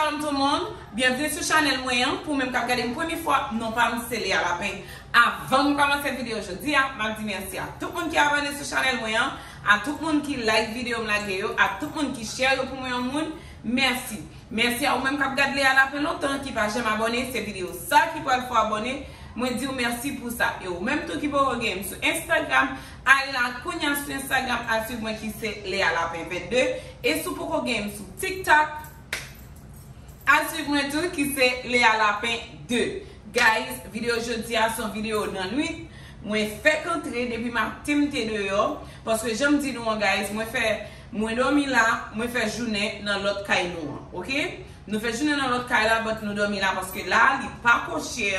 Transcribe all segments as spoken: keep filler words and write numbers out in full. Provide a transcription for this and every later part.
Shalom tout moun, byenvini sou chanèl mwen an. Pou menm k ap gade m premye fwa, non pa m se Lea Lapin. Avan nou kòmanse videyo jodi a, m ap di mèsi a tout moun ki abòne sou chanèl mwen an, a tout moun ki like videyo m lage yo, a tout moun ki share yo pou mwen yon moun, mèsi. Mèsi a ou menm k ap gad Lea Lapin lontan, ki pa janm abòne, se videyo sa ki pral fè w abòne. Mwen di w mèsi pou sa. E ou menm tou ki poko gen m sou Instagram, al la kounye a sou Instagram, al swiv mwen ki se Lea Lapin vennde. E si w poko gen m sou TikTok, al swiv mwen tou ki se Lea Lapin de. Guys, videyo jodi a se yon videyo nan nwit. Mwen fèk antre depi maten m te deyò. Paske jan m di nou an, guys, mwen fè, mwen dòmi la, mwen fè jounen nan lòt kay nou an, oke? Nou fè jounen nan lòt kay la, but nou dòmi la paske la, li pako chè.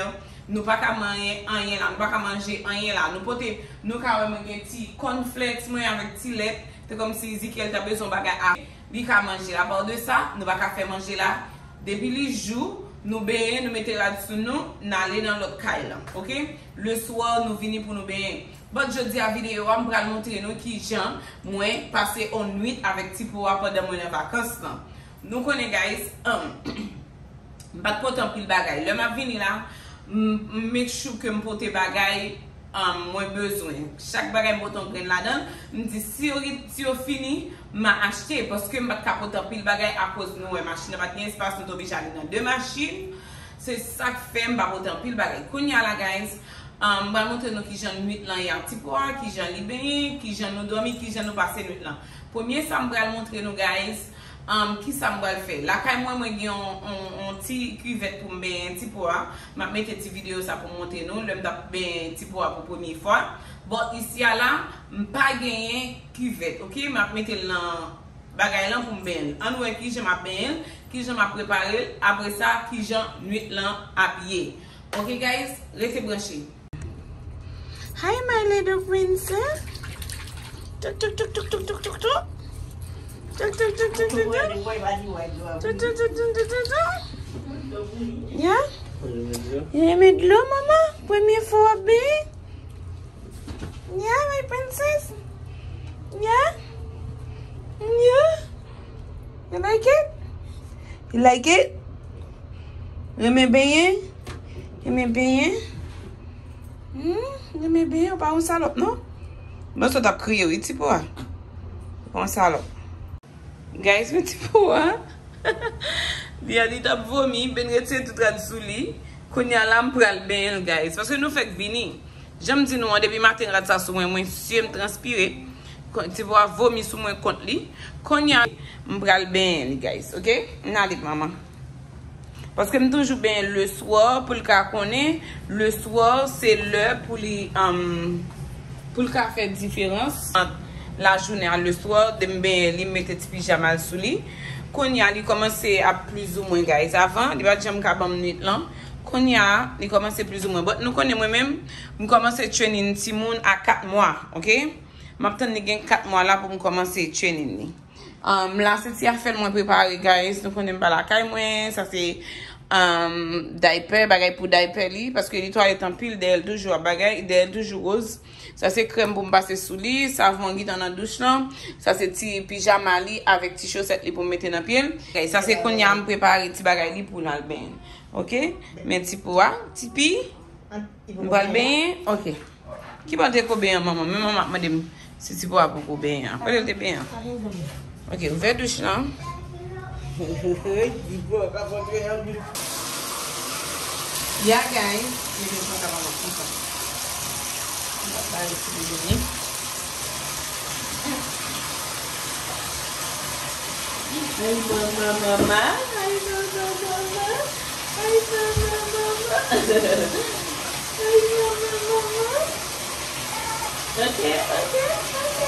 Nou pa ka manyen anyen la, nou pa ka manje anyen la. Nou pote, nou ka wè mwen gen ti cornflakes mwen avèk ti lèt. Se kòmsi Ezekiel ta bezwen bagay a, li ka manje. Apa de sa, nou pa ka fè manje la. Depi li jou, nou benyen, nou mete rad sou nou, n ale nan lòt kay lan, oke? Leswa, nou vini pou nou benyen. But jodi a videyo a, m pral montre nou kijan mwen pase on nwit avèk Ti Po a pandan mwen nan vakans lan. Nou konnen, guys, um, m pa t pote anpil bagay. Lè m ap vini la, m, m make sure ke m pote bagay, um, mwen bezwen. Chak bagay m pote yon grenn ladan l. M di, si yo, si yo fini, m a achte. Paske m pa t ka pote anpil bagay akoz nou wè machin nan pa t gen espas, nou te oblije ale nan de machin. Se sa k fè m pa pote anpil bagay. Kounye a la, guys, um, m pral montre nou kijan nwit lan ye ak Ti Po a, kijan li benyen, kijan nou dòmi, kijan nou pase nwit lan. Premye sa m pral montre nou, guys, um, kisa m pral fè. Lakay mwen, mwen gen yon, yon, yon ti kivèt pou m benyen Ti Po a. M ap mete ti videyo sa pou m montre nou lè m t ap benyen Ti Po a pou premye fwa. But isi a la, m pa genyen kivèt, oke? M ap mete l nan bagay lan pou m benyen l. Ann wè kijan m ap benyen l, kijan m ap prepare l, apre sa, kijan nwit lan ap ye. Oke, guys, rete branche. Hi, my little princess. Tuk, tuk, tuk, tuk, tuk, tuk, tuk, tuk. Tuk, tuk, tuk, tuk, tuk, tuk. Tuk, tuk, tuk, tuk, tuk, tuk, tuk. Ya? Renmen dlo, manman? Premye fwa w ap benyen? Yeah, my princess. Yeah? Yeah? You like it? You like it? Renmen benyen? Renmen benyen? Hmm? Renmen benyen? Ou pa yon salòp, non? Mwen sot ap kriye, wi, Ti Po a. Ou pa yon salòp. Guys, men Ti Po a. Li a, li t ap vomi, Ben retire tout rad sou li. Kounye a la, m pral benyen l, guys. Paske nou fèk vini. Jan m di nou an, depi maten rad sa sou mwen, mwen sye m transpire. Kon-, Ti Po a vomi sou mwen kont li. Kounye a, m pral benyen li, guys, oke? N ale, manman. Paske m toujou benyen l leswa pou l ka konnen, leswa se lè pou li, um, pou l ka fè diferans ant lajounen a leswa, de m benyen li, m mete ti pijama l sou li. Kounye a, li kòmanse ap plizoumwen, guys. Avan, li pa t janm ka ban m nwit lan. Kounye a, li kòmanse plizoumwen. But nou konnen mwen menm, m kòmanse training timoun a kat mwa, oke? M ap tann li gen kat mwa la pou m kòmanse training li. Um, la se ti afè l mwen prepare, guys. Nou konnen m pa lakay mwen. Sa se, um, diaper, bagay pou diaper li. Paske li twalèt anpil, dèyè l toujou ap bagay, dèyè l toujou woz. Sa se krèm pou m pase sou li, savon an gentan nan douch lan. Sa se ti pijama li avèk ti chosèt li pou m mete nan pye l. Guys, sa se kounye a m prepare ti bagay li pou l al benyen. Oke? Men Ti Po a, Ti Pi. M pral benyen? Oke. Ki bò l te ko benyen an, manman? Men manman ap mande m si Ti Po a poko benyen an. Kote l te benyen an? Oke, ouvè douch lan. Ya, guys. Mete l konsa, manman, konsa. M ap bare ti bebe li. Ay, manman, manman. Ay, manman, manman. Ay, manman, manman. Ay, manman, manman. Ok, ok, ok.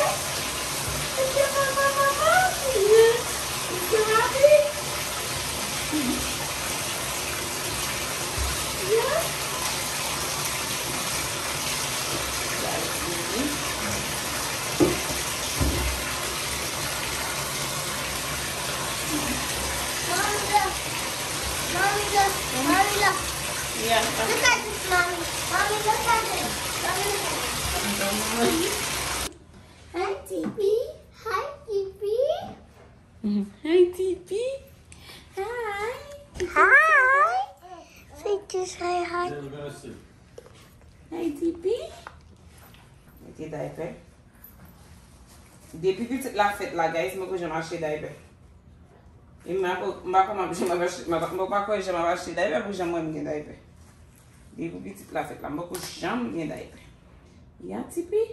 Ok, manman, manman. Yeah. You so happy? Yeah. Mommy, look. Mommy, look. Mommy, look. Yeah. Look at this, Mommy. Mommy, look at this. Mommy, look at this. Hi, T P. Hi, T P. Hi, T P. Hi. Say hi. Hey, D P. Mete daypè. Depi pitit la fèt la, guys, mwen poko janm achte daypè. E m pa ko-, m pa ko m ap janm ap achte, m pa, m pa kwè janm ap achte daypè pou janm wè m gen daypè. Depi pitit la fèt la, m poko janm gen daypè. Ya, D P.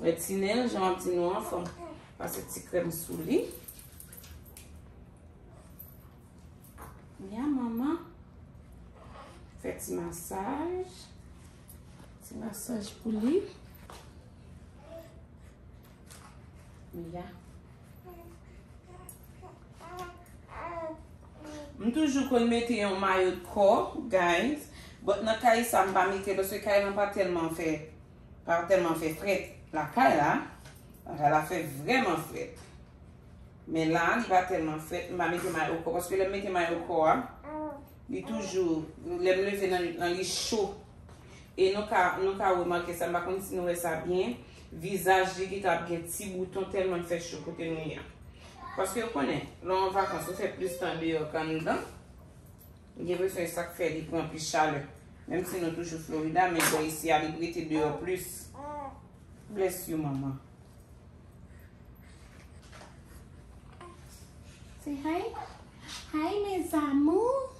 Wè ti nen l, jan m ap di nou an, fò m pase ti krèm sou li. Ya, manman. Fè ti masaj. Ti masaj pou li. Ya. M toujou konn mete yon mayo de kò, guys. But nan kay sa, m pa mete l, paske kay lan pa tèlman fè, pa tèlman fè frèt. Lakay la, lakay la fè vrèman frèt. Men la, li pa tèlman frèt, m pa mete mayo kò, paske lè m mete mayo kò a, li toujou, lè m leve nan, nan li cho. E nou ka, nou ka remake sa, m pa konn si nou wè sa byen, vizaj li gentan ap gen ti bouton tèlman l fè cho kote nou ye a. Paske w konnen, lè w an vakans, ou fè plis tan deyò k anndan. Gen bezwen sa k fè li pran plis chalè. Menm si nou toujou Florida, men bò isi a li rete deyò plis. Bless you, manman. Say hi. Hi, mes amours.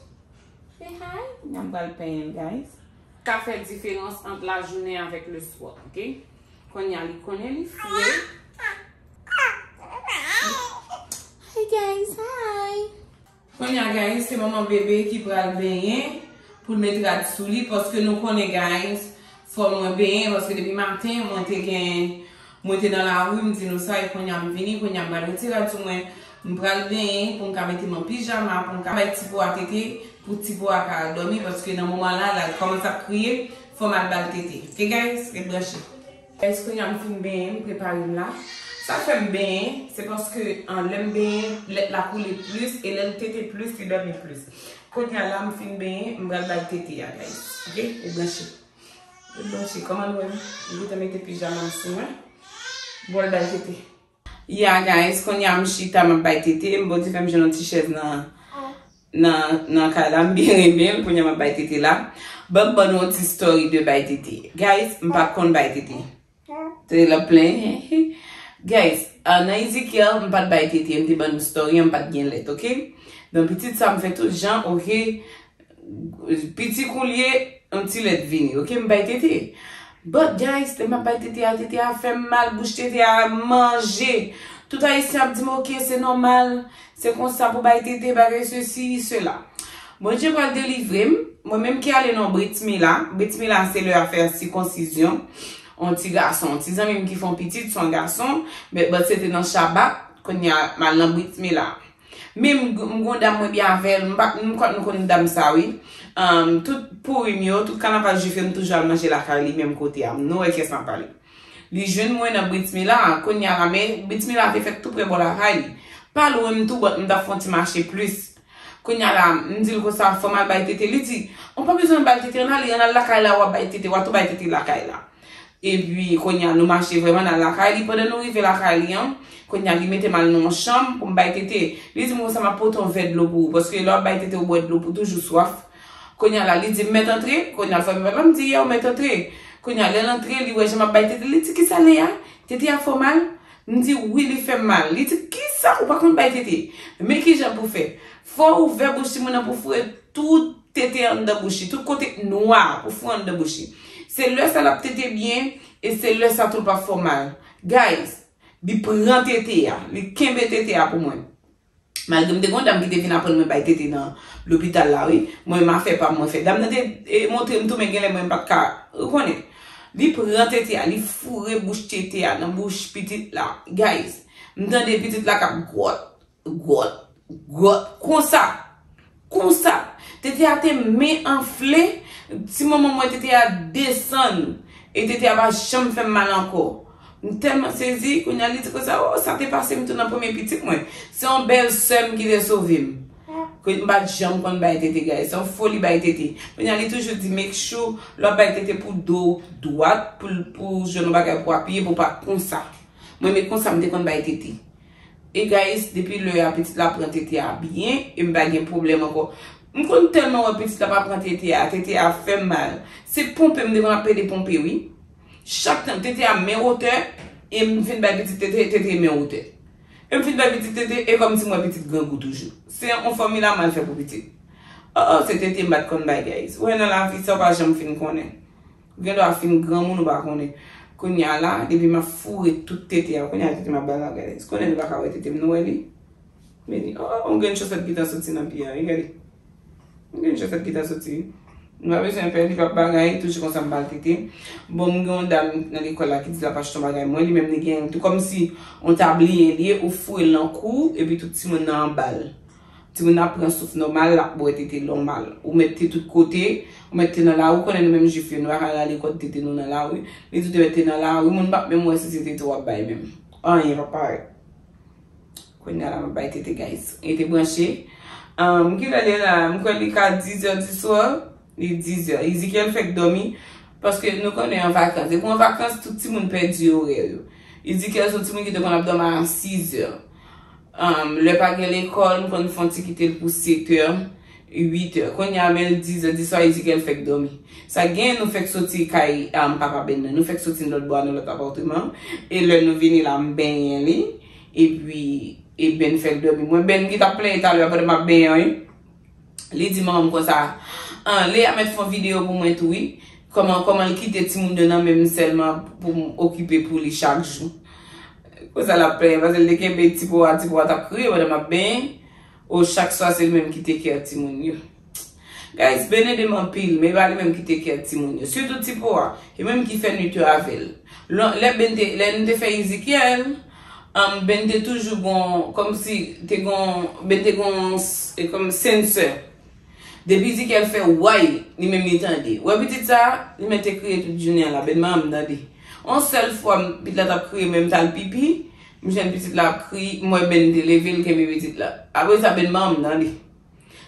Say hi. N ap pral penyen l, guys. Ka fè diferans ant lajounen avèk leswa, oke? Kounye a, li konnen li fre. Hi, guys. Hi. Kounye a, guys, se manman bebe ki pral benyen pou l met rad sou li, paske nou konnen, guys, fò mwen benyen, paske depi maten, mwen te gen, mwen te nan lari, m di nou sa, e kounye a m vini, kounye a m pral retire rad sou mwen, m pral benyen pou m ka mete m an pijama, pou m ka bay ti po a tete, pou ti po a ka al dòmi, paske nan moman la, la, l kòmanse ap kriye, fò m al ba l tete. Oke, guys? Ret branche. Guys, kounye a m fin benyen, m prepare m la. Sa fè m benyen, se paske, an, lè m benyen, lèt la koule plis, e lè l tete plis, li dòmi plis. Kounye a la, m fin benyen, m pral ba l tete a, guys. Oke? Ret branche. Ret branche. Kòman nou wè m? M gentan mete pijama m sou mwen. M pral ba l tete. Ya, guys, kounye a m chita, m ap bay tete. M, Bondye fè m jwenn yon ti chèz nan, nan, nan kay la. M byen renmen l. Kounye a m ap bay tete la. Ban m ban nou yon ti story de bay tete. Guys, m pa t konn bay tete. Tete l ap plenyen. Guys, ah, nan Ezekiel, m pa t bay tete. M te ban nou story an, m pa t gen lèt, oke? Donk, pitit sa m fè tout jan, oke? Piti koulye, yon ti lèt vini, oke? M bay tete. But guys, lè m ap bay tete a, tete a fè m mal, bouch tete a manje. Tout Ayisyen ap di m, oke, se nòmal, se konsa pou bay tete, bagay sesi, sela. Bondye pral delivre m. Mwen menm ki ale nan Brit Mila. Brit Mila se lè y ap fè sikonsizyon. Yon ti gason, yon ti zanmi m ki fè yon pitit, se yon gason. Men, but se te nan Shabbat, kounye a, m al nan Brit Mila. Men m, m gon dam mwen byen avè l, m pa, m kwè nou konn dam sa wi. Ahn, tout Pourim yo, tout kanaval jwif yo, m toujou al manje lakay li menm kote a. Nou wè kiyès m ap pale. Li jwenn mwen nan Brit Mila, kounye a la, men Brit Mila te fèt tou prè bò lakay li. Pa lwen m tou, but m t ap fè yon ti mache plis. Kounye a la, m di l konsa, fò m al bay tete. Li di, ou pa bezwen bay tete, ann ale, ann al lakay la, w ap bay tete, w a tou bay tete lakay la. Epi, kounye a, nou mache vrèman nan lakay li. Pandan nou rive lakay li an, kounye a, li mete m al nan yon chanm pou m bay tete. Li di m konsa, m ap pote yon vè dlo pou ou, paske lè w ap bay tete, ou bwè dlo pou toujou swaf. Kounye a la, li di m mèt antre. Kounye a, fò m, m di, yeah, ou mèt antre. Kounye a, lè l antre, li wè jan m ap bay tete. Li di, kisa l ye a? Tete a fè w mal? M di, wi, li fè m mal. Li di, kisa? Ou pa konn bay tete? Men kijan pou fè. Fò w ouvè bouch timoun nan pou foure tout tete anndan bouch li, tout kote k nwa pou foure anndan bouch li. Se lè sa l ap tete byen, e se lè sa tou l p ap fè w mal. Guys, li pran tete a, li kenbe tete a pou mwen. Malgre m te gen yon dam ki te vin aprann mwen bay tete nan lopital la, wi. Mwen menm afè pa m mwen fè. Dam nan te, e, montre m tou, men genlè mwen m pa t ka, ou konnen. Li pran tete a, li foure bouch tete a nan bouch pitit la. Guys, m tande pitit la k ap gwòt. Gwòt, gwòt, konsa, konsa. Tete a te men anfle, ti moman mwen tete a desann, e tete a pa janm fè m mal ankò. M tèlman sezi, kounye a li di konsa, o, sa te pase m tou nan premye pitit mwen. Se yon bèl sè m ki te sove m. Ke m pa t janm konn bay tete, guys. Se yon foli bay tete. Kounye a li toujou di, make sure lè w ap bay tete pou do w dwat, pou, pou jwenn yon bagay pou apiye, pou w pa konsa. Mwen, men konsa m te konn bay tete. E guys, depi lè a, pitit la pran tete a byen, e m pa gen pwoblèm ankò. M konn tèlman wè pitit la pa pran tete a, tete a fè m mal. Se ponpe m te konn ap pede ponpe wi. Chak tan tete a men wotè, e m fin bay pitit tete, tete men wotè. E m fin bay pitit tete, e kòmsi m wè pitit grangou toujou. Se yon fòmil a m al fè pou pitit. Oh, oh, se tete m pa t konn bay, guys. Ou wè nan lavi, sa w pa janm fin konnen. Ou gen dwa fin granmoun ou pa konnen. Kounye a la, depi m ap foure tout tete a, kounye a tete m ap bay la, guys. Konnen nou pa ka wè tete m, nou wè li? Men li, oh, yon grenn chosèt gentan soti nan pye a, wi, gade. Yon grenn chosèt gentan soti, wi. Nou pa bezwen pè, li p ap bagay, toujou konsa m ba l tete. Bon, m gen yon dam nan lekòl la ki di l ap achte yon bagay mwen, li menm li gen tou kòmsi yon tabliye li ye, ou foure l nan kou, epi tout timoun nan anba l. Timoun nan ap pran souf nòmal, l ap bwè tete nòmal. Ou mete tout kote, ou mete nan lari, ou konnen nou menm jwif yo, nou pa ka rale kòd tete nou nan lari. Li di w te mete nan lari, moun p ap menm wè si se tete w ap bay menm. Anyen p ap parèt. Kounye a la, m ap bay tete, guys. Rete branche. Um, kilè l ye la? M kwè li ka dizè di swa. Li dizè. Ezekiel fèk dòmi. Paske nou konnen an vakans. Depi an vakans, tout timoun pèdi orè yo. Ezekiel se yon timoun ki te konn ap dòmi a sizè. Um, lè pa gen lekòl, m konn fè yon ti kite l pou setè, uitè. Kounye a, men l dizè di swa, Ezekiel fèk dòmi. Sa gen, nou fèk soti kay, um, papa Ben nan. Nou fèk soti lòt bò a, nan lòt apatman. E lè nou vini la, m benyen li. Epi, e Ben fè l dòmi. Mwen, Ben ki t ap plenyen talè a pandan m ap benyen an, wi. Li di manman m konsa, ah, Lea mèt fè yon videyo pou mwen tou, wi. Kòman, kòman l kite timoun yo nan men m sèlman pou m okipe pou li chak jou. Konsa l ap plenyen, paske l te kenbe Tipoa, Tipoa t ap kriye pandan m ap benyen. O, chak swa se li menm ki take care timoun yo. Guys, Ben ede m anpil, men e pa li menm ki take care timoun yo. Sitou Tipoa, e menm ki fè nwit yo avè l. Lè Ben te, lè nou te fè Ezekiel, um, Ben te toujou gon, kòmsi, te gon, Ben te gon, e kòm sensè. Depi Ezekiel fè way, li menm li tande. Wè pitit sa, li mete kriye tout jounen an la, Ben manman m tande. On sèl fwa, pitit la t ap kriye, men m t al pipi, m jwenn pitit la ap kriye, m wè Ben te leve, l kenbe pitit la. Apre sa, Ben manman m tande.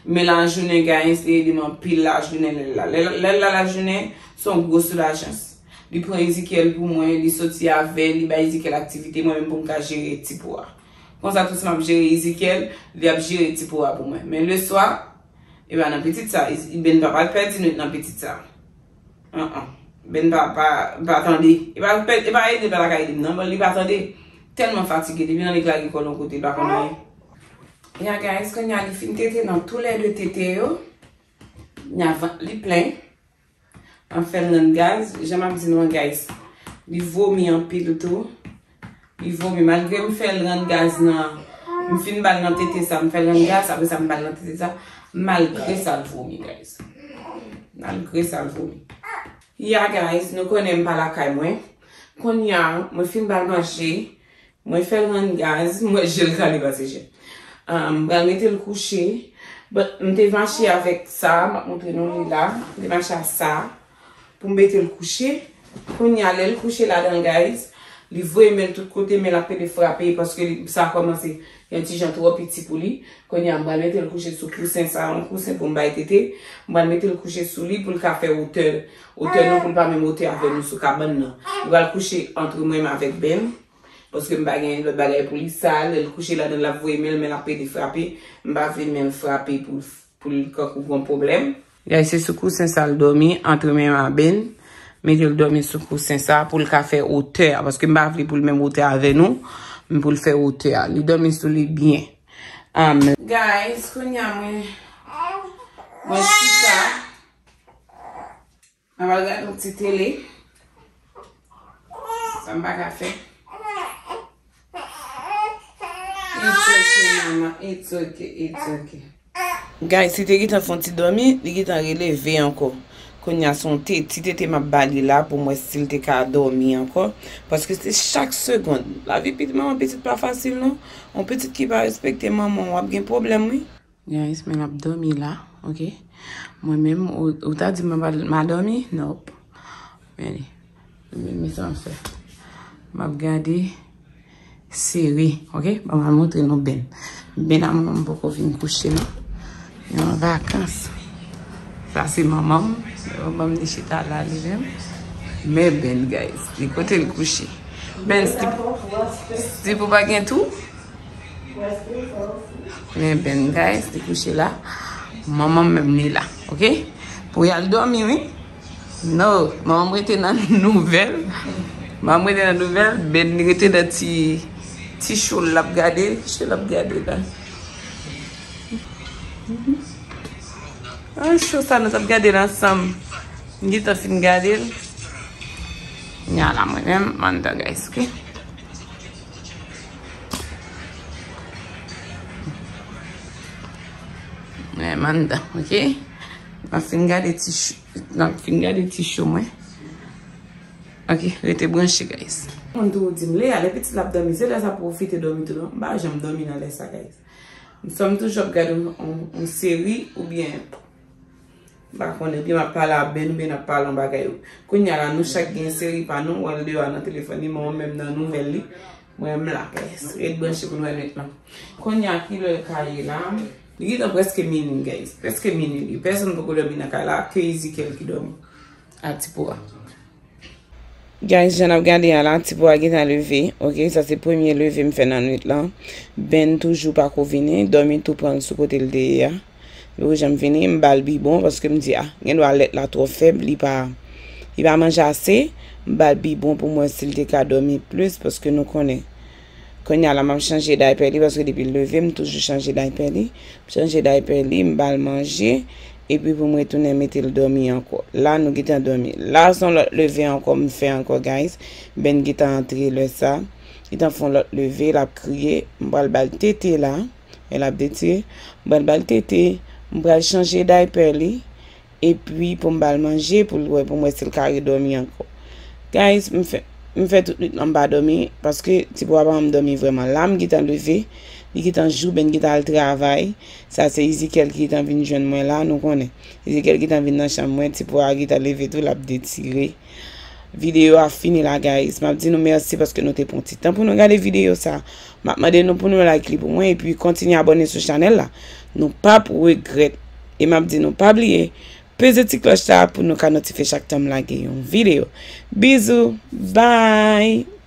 Men lajounen, guys, li ede m anpil lajounen lè l la. Lè, lè l la lajounen, se yon gwo soulajans. Li pran Ezekiel pou mwen, li soti avè l, li bay Ezekiel aktivite, mwen menm pou m ka jere Tipoa. Konsa tou si m ap jere Ezekiel, li ap jere Tipoa pou mwen. Men leswa, e pa nan pitit sa, Ben pa pral pèdi nwit nan pitit sa. An an. Ben pa, pa, pa tande. E pa, e pa ede, pa ta ka ede m nan, men li pa tande. Tèlman fatige, depi nan li lage kò l yon kote, li pa konn anyen. Ya, guys, kounye a li fin tete nan toulède tete yo. Nya vant li plen. An fè l rann gaz, jan m ap di nou an, guys. Li vomi anpil tou. Li vomi. Malgre m fè l rann gaz nan, m fin ba l nan tete sa, m fè l rann gaz, apre sa m ba l nan tete sa. Malgre sa l vomi, guys. Malgre sa l vomi. Ya, guys, nou konnen m pa lakay mwen. Kounye a, mwen fin ba l manje. Mwen fè l rann gaz, m wè je l kale pase je. Ah, m pral mete l kouche. But, m te mache avèk sa, m ap montre nou li la. M te mache a sa pou m mete l kouche. Kounye a, lè l kouche ladan l, guys, li voye men l tout kote, men l ap pede frape paske li, sa kòmanse yon ti jan twò piti pou li. Kounye a, m pral mete l kouche sou kousen sa, yon kousen pou m bay tete. M pral mete l kouche sou li pou l ka fè wotè, wotè nou, pou l pa menm wotè avè nou sou kabann nan. Li pral kouche antre mwen menm avèk Ben. Paske m pa gen lòt bagay pou li. Sa, lè l kouche ladan l, l ap voye men l, men l ap pede frape. M pa vle men l frape pou, pou l kankou gon pwoblèm. Guys, se sou kousen sa l dòmi, antre men m a Ben. Mete l dòmi sou kousen sa pou l ka fè wotè a. Paske m pa vle pou l menm wotè avè nou, men pou l fè wotè a. Li dòmi sou li byen. Amen. Guys, kounye a mwen, mwen chita. M ap al gade yon ti tele. Sa m pa ka fè. It's okay, mama. It's okay. It's okay. Guys, li te gentan fè yon ti dòmi, li gentan releve ankò. Kounye a se yon te, ti tete m ap ba li la pou m wè si l te ka dòmi ankò. Paske se chak segonn. Lavi pitit manman pitit pa fasil non. Yon pitit ki pa respekte manman w ap gen pwoblèm wi. Guys, men l ap dòmi la, ok? Mwen menm, ou, ou ta di mwen pa, m a dòmi? Nope. Men li, men, men sa m fè. M ap gade seri, ok? Ban m al montre nou Ben. Ben a mwen menm poko vin kouche non. Li an vakans. Sa se manman m. Manman m li chita la li menm. Men Ben, guys, li kote l kouche. Ben, Steve, Steve ou pa gen tou? Men Ben, guys, li kouche la. Manman m menm li la, oke? Pou y al dòmi, wi. No, manman m rete nan nouvèl. Manman m rete nan nouvèl, Ben li rete nan ti, ti show l ap gade, show l ap gade la. An show sa nou t ap gade l ansanm. M gentan fin gade l. Nya la mwen menm, m anndan, guys, oke? Mwen, m anndan, oke? M ap fin gade ti ch-, m ap fin gade ti show mwen. Oke, rete branche, guys. Moun tou di m, Lea, lè pitit la ap dòmi, se lè sa pwofite dòmi tou, non? M pa janm dòmi nan lè sa, guys. M sòm toujou ap gade yon, yon, yon seri oubyen m pa konnen, oubyen m ap pale a Ben, oubyen n ap pale yon bagay. Kounye a la, nou chak gen seri pa nou, w wè l deyò a nan telefòn li, men mwen menm nan nouvèl li, mwen menm la, guys. Ret branche pou n wè nwit lan. Kounye a, ki lè l ka ye la? Li gentan prèske mini, guys. Prèske mini, li. Pèsonn poko dòmi nan kay la, ke Ezekiel ki dòmi. A ti po a. Guys, jan n ap gade a la, ti po a gentan leve. Oke, sa se premye leve m fè nan nwit lan. Ben toujou pako vini, dòmi tou pran l sou kote l te ye a. Li poko janm vini, m ba l bibwon paske m di, a, gen dwa lèt la twò fèb, li pa, li pa manje ase. M ba l bibwon pou m wè si l te ka dòmi plis paske nou konnen. Kounye a la, m ap chanje daypè li paske depi l leve, m toujou chanje daypè li. M chanje daypè li, m ba l manje, epi pou m retounen mete l dòmi ankò. La, nou gentan dòmi. La, se yon lòt leve ankò m fè ankò, guys. Ben gentan antre lè sa. Gentan fè yon lòt leve, l ap kriye. M pral ba l tete la. E l ap detire. M pral ba l tete. M pral chanje daypè li. Epi pou m ba l manje, pou l wè, pou m wè si l ka redòmi ankò. Guys, m fè, m fè tout nwit lan m pa dòmi, paske ti po a pa ban m dòmi vrèman. La, m gentan leve, li gentan jou, Ben gentan al travay. Sa se Ezekiel ki gentan vin jwenn mwen la, nou konnen. Ezekiel gentan vin nan chanm mwen, ti po a gentan leve tou, l ap detire. Videyo a fini la, guys. M ap di nou mèsi paske nou te pran ti tan pou nou gade videyo sa. M ap mande nou pou nou like li pou mwen, epi kontinye abòne sou chanèl la. Nou p ap regrèt. E m ap di nou pa bliye, peze ti klòch sa pou nou ka notifye chak tan m lage yon videyo. Bizou, bye!